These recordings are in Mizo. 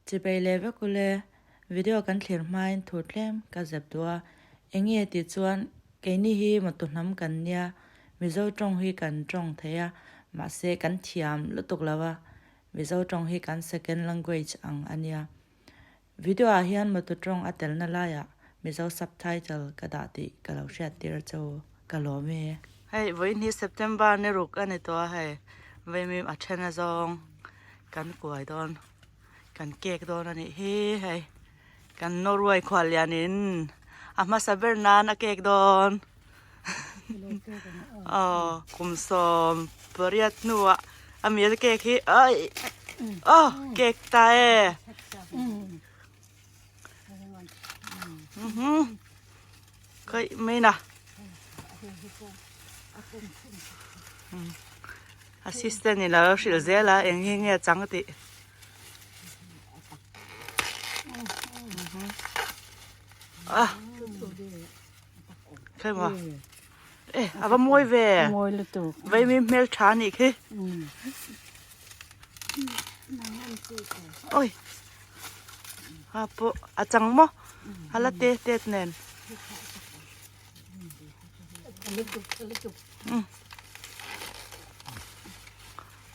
Chipei leh vek ule, video kan thlir hmain thu tlem ka zep duh a, enge tih chuan keini hi mawtu hnam kan nia, Mizo tawng hi kan tawng thei a, mahse kan thiam lutuk lo a, Mizo tawng hi kan second language ang a nia. Video ah hian mawtu tawng a telna laiah Mizo subtitle ka dah tih ka lo hriat tir chu ka lawm e. Hei vawiin hi September ni ruk a ni tawh a hei vaimim a then a zawng kan kuai dawn kan cake dawn a nih hi hei kan Norway khuallian in a hmasa ber nan a cake dawn aw kum 18 hnuah a mil cake hi ai aw cake ta e. Khaih mai na. Assistant in alo hrilh zel a eng hi nge chang tih. Ah. Khaih maw. E ava mawi ve. Mawi lutuk. Vaimi hmel tha nih khi. Oi. A pawh a chang maw a la te tet nen.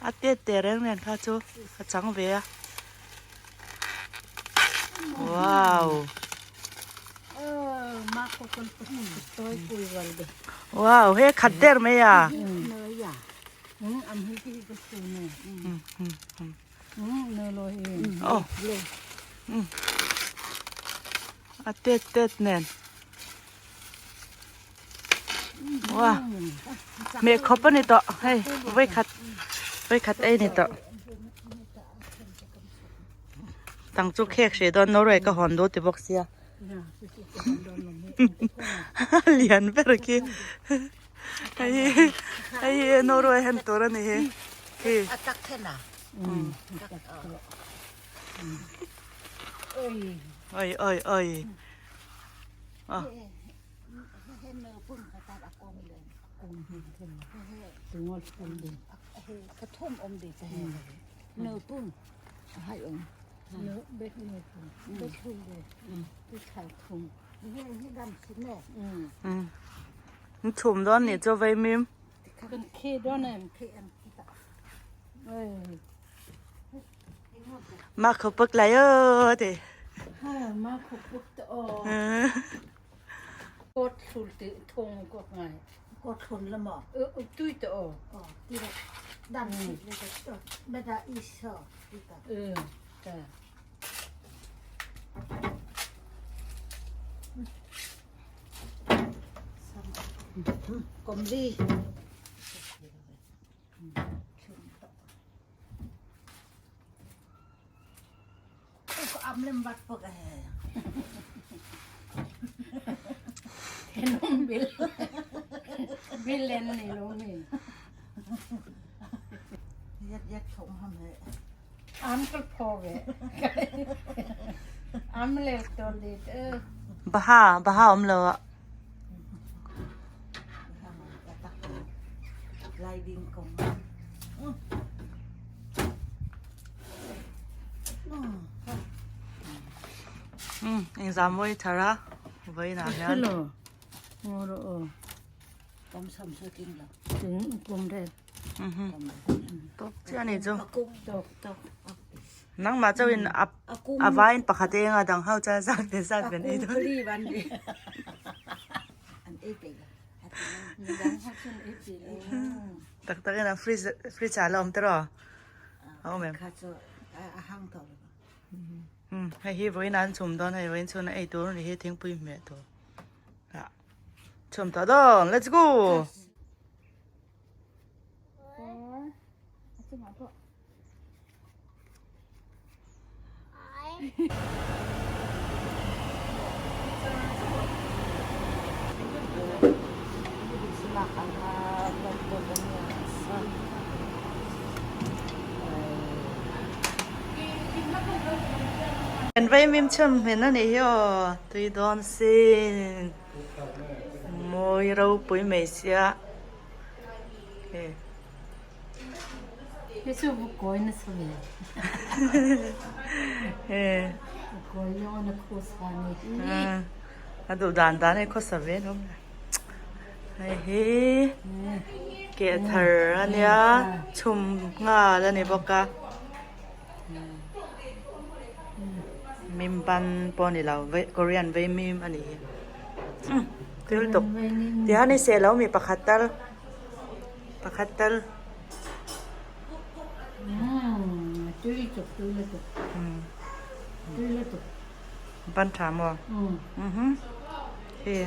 A tet teh reng nen kha chu a chang ve a. Wow. Wow he khat der mai a. Aw a tet tet nen wow meh khawp a ni tawh hei vawikhat vawikhat ei ni tawh tang chu khek hreh dawn Norway ka hawn dawn ti bawk sia lian ber khi hei hei hi Norway hen tur a ni hi khi. Oi oi oi ah. Chhum dawn nih chu vaimim. Mah kho puk lai aw ti. Mah kho puk te aw. Kot thlul ti thong ko ngai. Kot thlun la maw? Tui te aw. Ti dam si le ka beda iso ti ta. Ta. Kom li. Am lem bat puk eh. Thenawm bil bil len nei lo mi. Yat yat thong ham he. Am kal pho ve. Am le to li te. Baha baha om lo a. Lai ding kong. Eng mawi thar a vawiinah hian. Hello. Ngoro o. Kom sam su ting lo. Ting kum re. Tok chiah ani chu. Tok tok. Nangmah chauhin a a vain pakhat eng a dang ho chuan zat ve zat ve an ei dawn. An ei peih lo. Dang ho chuan ei peih lo. Tak takin a fridge fridge ah la awm tiraw? A awm em? Kha chu a hang tawh lo. Hei hi vawiin an chhum dawn hei vawiin chhun a ei tur a ni hi thingpui hmeh tur ah chhum tawh dawn let's go. Kan vaimim chhun hmin a nih hi aw tui dawn sin mawi ropui mai sia he. Hei chu bu kawi nasa ve. A duh dan dan a khawsa ve alawm le. Hei hi keh thar a nia chhum nghal a ni bawk a. Mim ban pawh a ni lo Korean vei mim a ni hi. Thil tuk tihian i seh lo mi pakhat tal pakhat tal. Ban tha maw? Hei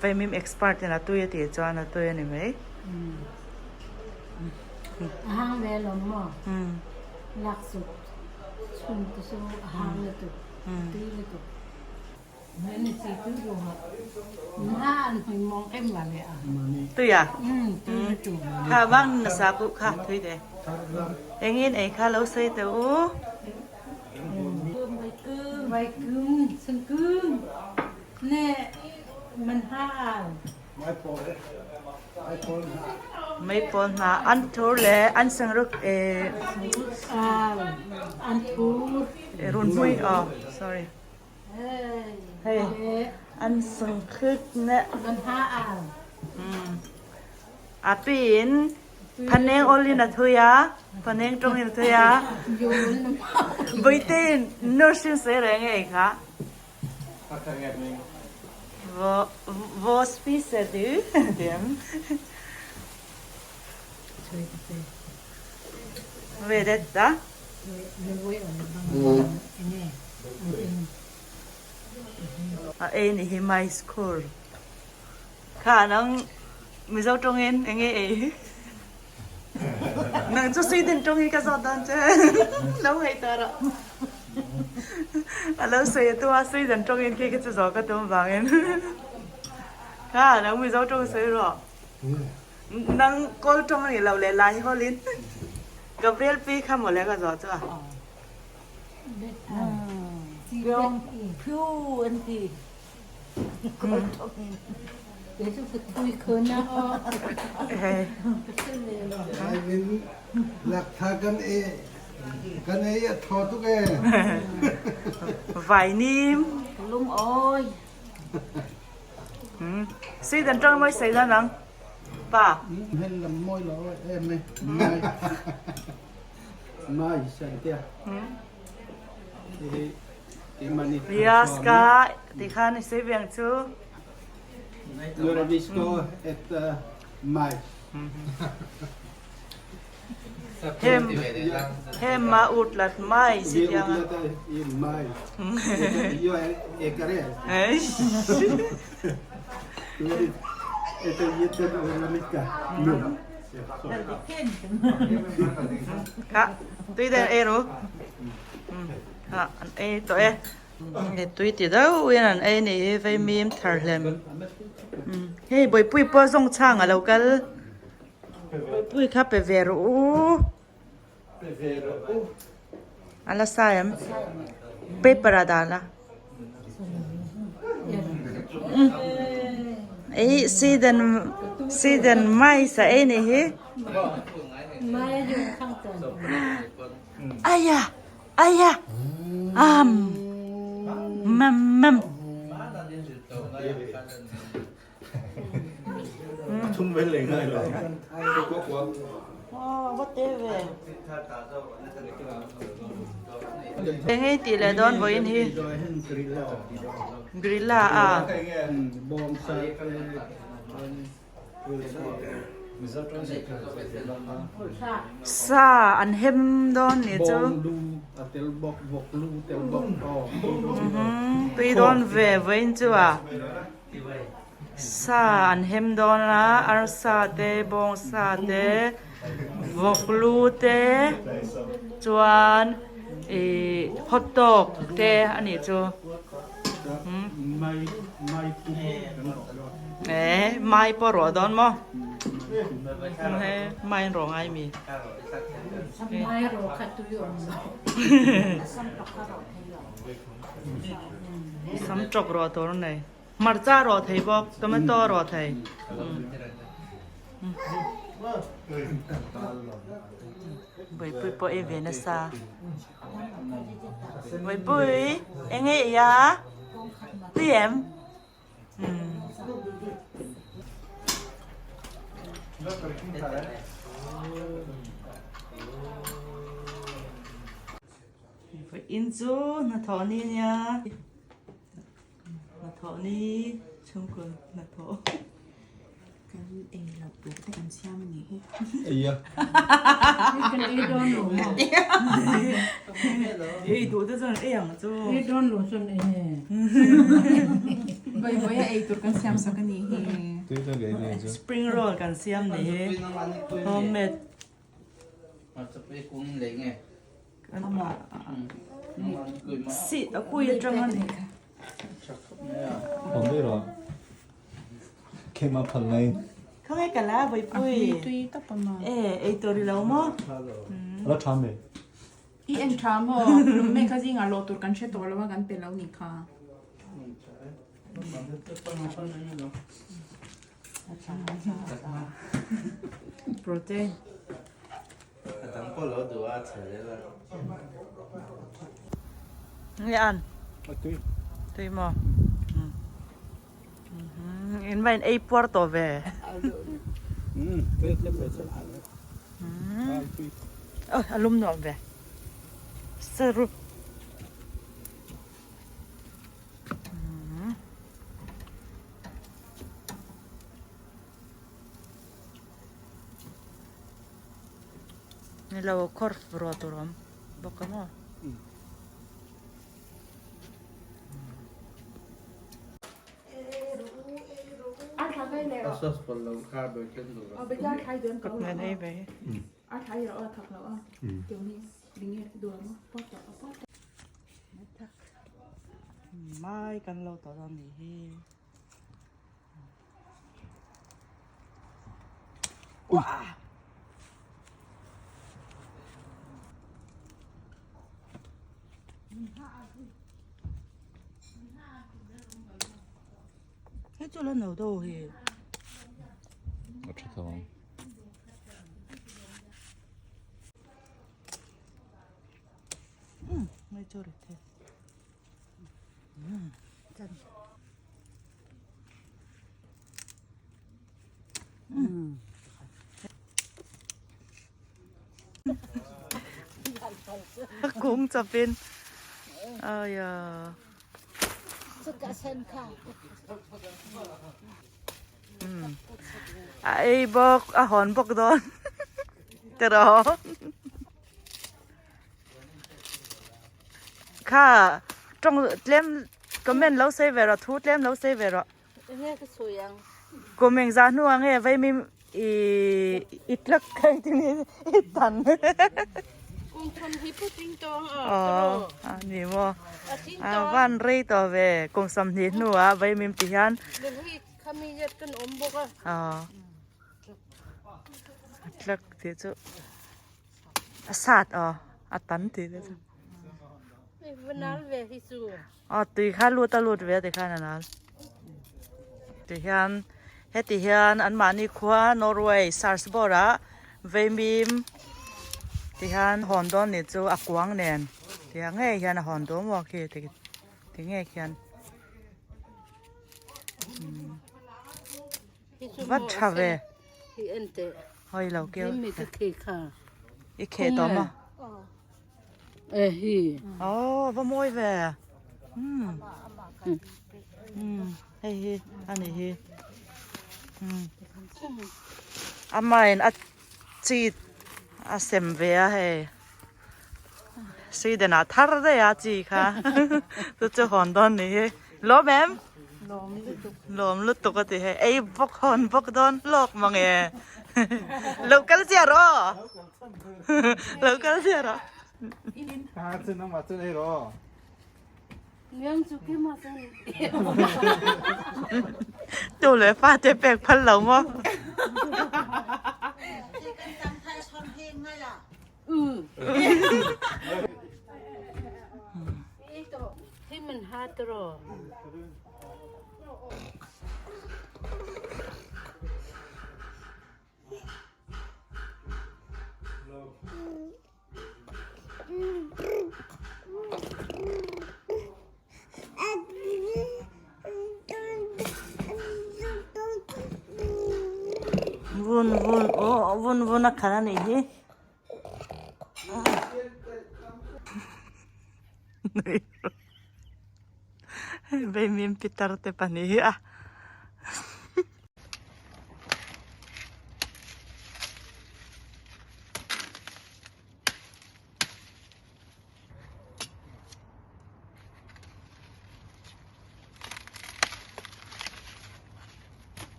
vaimim expert in a tui a tih chuan a tui a ni mai. A hang ve lo maw? Lak suk chhun te chu a hang lutuk tui lutuk. Tui a? Kha vang nasa ku kha tui ve. Engin ei kha lo sawi teh u. Mei pawl hna an thur le an sengruk runhmui oh sorry. Hei an sungkhik ne a pi in phaneng ol in a thui a phaneng tong in a thui a Buite in nursing se reng ei kha Vad spiser du? Dem. Vad är detta? A ei nih hi mais khur. Kha nang Mizo tawngin eng nge ei? Nang chu Sweden tawng hi ka zawt dawn che. Lo ngaih ta rawh. A lo sawi a tum a Sweden tawngin khi ka chu zawh ka tum vangin. Kha nang Mizo tawng sawi rawh. Nang kawl tawng a nih loh leh lai hawlin Gabriel pi kha mawle ka zawh chu a. Vainim. Sweden tawng mawi sawi dan ang pa. Yaska ti khan i sawi ve ang chu. Hem hem ma utlat mai si tiang a. Kha tui den ei ru. Kha an ei tawh e. Nge tui ti deuh in an ei ni hi vaimim thar hlem. Hei Bawihpui pawh zawng chhang a lo kal. Bawihpui kha pe ve rawh u. Pe ve rawh u. A la sa em? Paper ah dah la. Ei Sweden Sweden mai sa ei ni hi. Aya aya am mam mam. Thum vel leh ngai lo. Aw va te ve. Eng ei tih leh dawn vawiin hi Grilla a. Sa an hem dawn nih chu. Tui dawn ve vawiin chu a. Sa an hem dawn a, arsa te, bawngsa te, vawklu te chuan ih hot dog te a nih chu. Eh mai pawh rawh dawn maw? Mai an rawh ngai mi? Sam tawk rawh tur a nei. Hmarcha rawh thei bawk, tomato rawh thei. Buaipui pawh ei ve nasa. Buaipui eng nge i a? Tui em? In chu hnathawh ni nia hnathawh ni chhungkaw hnathawh. Kan ei loh tur te kan siam a nih hi. Eia. Kan ei dawn lo maw? Ei duh te chuan ei ang chu. Ei dawn lo chuan ei nge. Vawi vawi a ei tur kan siam sak a nih hi. Tui tak ei nih chu. Spring roll kan siam nih hi. Homemade. Si a kui atang a ni. Awm daih rawh. Kema phal mai. Khawnge ka la Vaipui. A tui tawp a maw. E ei tur i lo maw. A la tha mai. I en tha maw? Lung mekha zingah lawh tur kan hre tawh lo a kan pe lo ni kha. Protein. Nge an? Tui. Tui maw? In va in ei puar tawh ve. A lum nuam ve. Sarup. Ni lo khawr ruah tur a awm bawk a maw. Mai kan lo tawh dawn nih hi. Uah! Hei chu la no do hi. A tha tho ang. Mai chu ri the. Kung chapin. Aya. A ei bawk a hawn bawk dawn tiraw. Kha tawng tlem comment lo sawi ve rawh thu tlem lo sawi ve rawh. Enge ka sawi ang. Kum engzah hnuah nge vaimim i i tlak kha engtin nge i tan. Kum thum hi pu ting tawng a Aw a ni maw. A van rei tawh ve kum sawmhnih hnuah vaimim ti hian. Hei khami zet kan awm bawk a. Aw a tlak tih chu. A sat aw a tam tih te chu. Aw tui kha lut a lut ve a tikhan a nal. Ti hian heti hian anmahni khua Norway Sarpsborg ah Veimim ti hian hawn dawn nih chu a kuang nen tia ngei hian a hawn dawn maw khi ti ngei khian. Vat tha ve. Hawi lo keu. I kheh tawh maw? Aw va mawi ve. Umm. Hei hi a ni hi. Umm. Amahin a chi a sem ve a hei. Sweden ah thar daih a chi kha chu chu hawn dawn ni hi lawm em lawm lutuk a ti hei ei bawk hawn bawk dawn lawk mange lo kal chiah rawh lo kal chiah rawh tu leh fa te pek phal lo maw. Vun vun aw vun vun a khalh a nih hi. Vei min pitar te pahnih hi a.